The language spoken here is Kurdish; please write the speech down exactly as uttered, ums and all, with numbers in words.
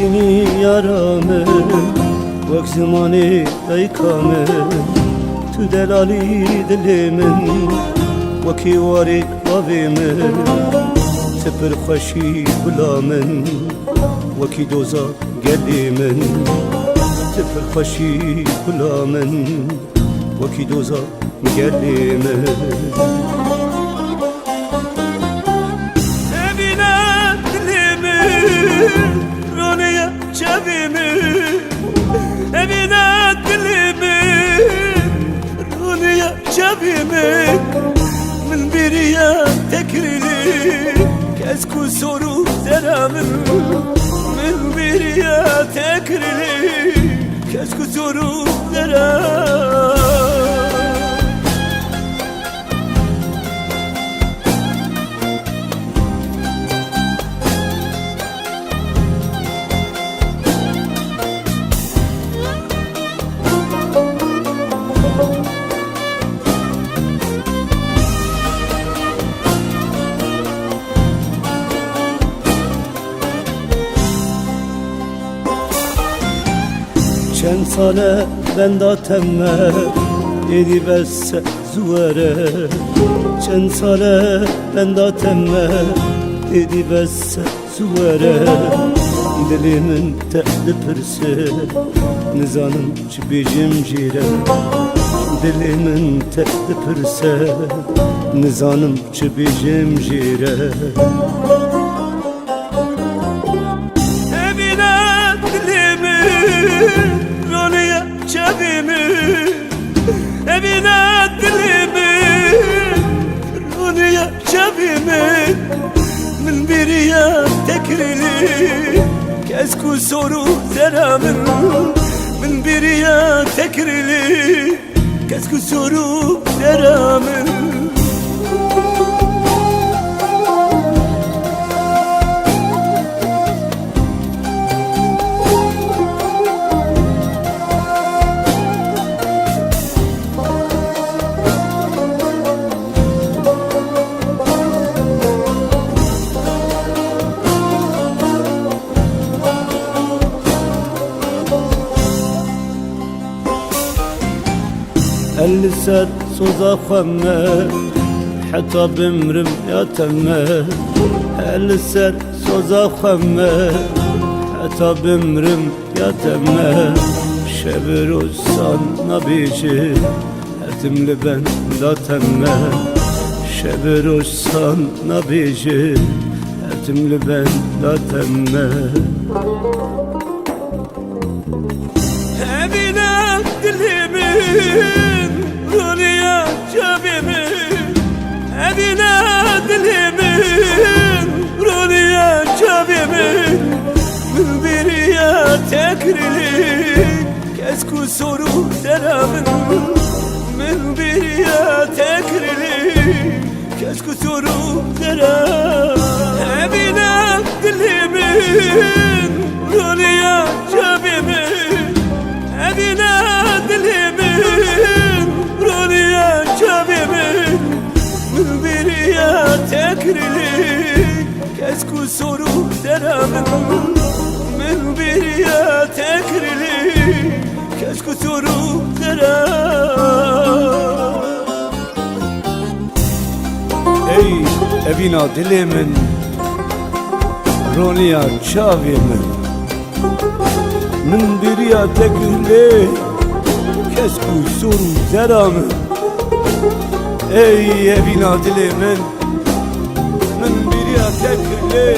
Yara min, wek zimanê dayika min, tu delalî dilê min, wekî warê bavê min, tu pir xweşî gula min, wekî doza gelê min, tu pir xweşî gula min, wekî doza gelê min. Evîne dilê min, roniye çavê min. Evîne dilê min, roniye çavê min. Min bêriya tekrîlî, kesk û sor û zera min. Min bêriya tekrîlî, kesk û sor û zera. Çend sale benda te me, êdî bes e, zû were. Çend sale benda te me, êdî bes e, zû were. Dilê min te dipirse, nizanim çi bêjim jê re. Dilê min te dipirse, nizanim çi bêjim jê re. Evîne dilê min, roniye çavê min. Evîne dilê min, roniye çavê min. Min bêriya tekrîlî, kesk û sor û zera min. Min bêriya tekrîlî, kesk û sor û zera min. El li ser soza xwe me, heta bimrim ya te me. El li ser soza xwe me, heta bimrim ya te me. Şev û roj san nabêje, her tim li benda te me. Şev û roj san nabêje, her tim li benda te me. Evîne dilê min, roniya çavê min. Evîne dilê min, roniya çavê min. Min bêriya tekrîlî, kesk û sor û zera min. Min bêriya tekrîlî, kesk û sor û zera. Evîne dilê min, roniya çavê min. Evîne dilê min, roniya çavê min. Min bêriya tekrîlî, kesk û sor û zera min. Min bêriya tekrîlî, kesk û sor û zera. Ey evîna dilê min, roniya çavê min. Min bêriya tekrîlî, kesk û sor û zera min. Ey evîna dilê min, min bêriya tekrîlî.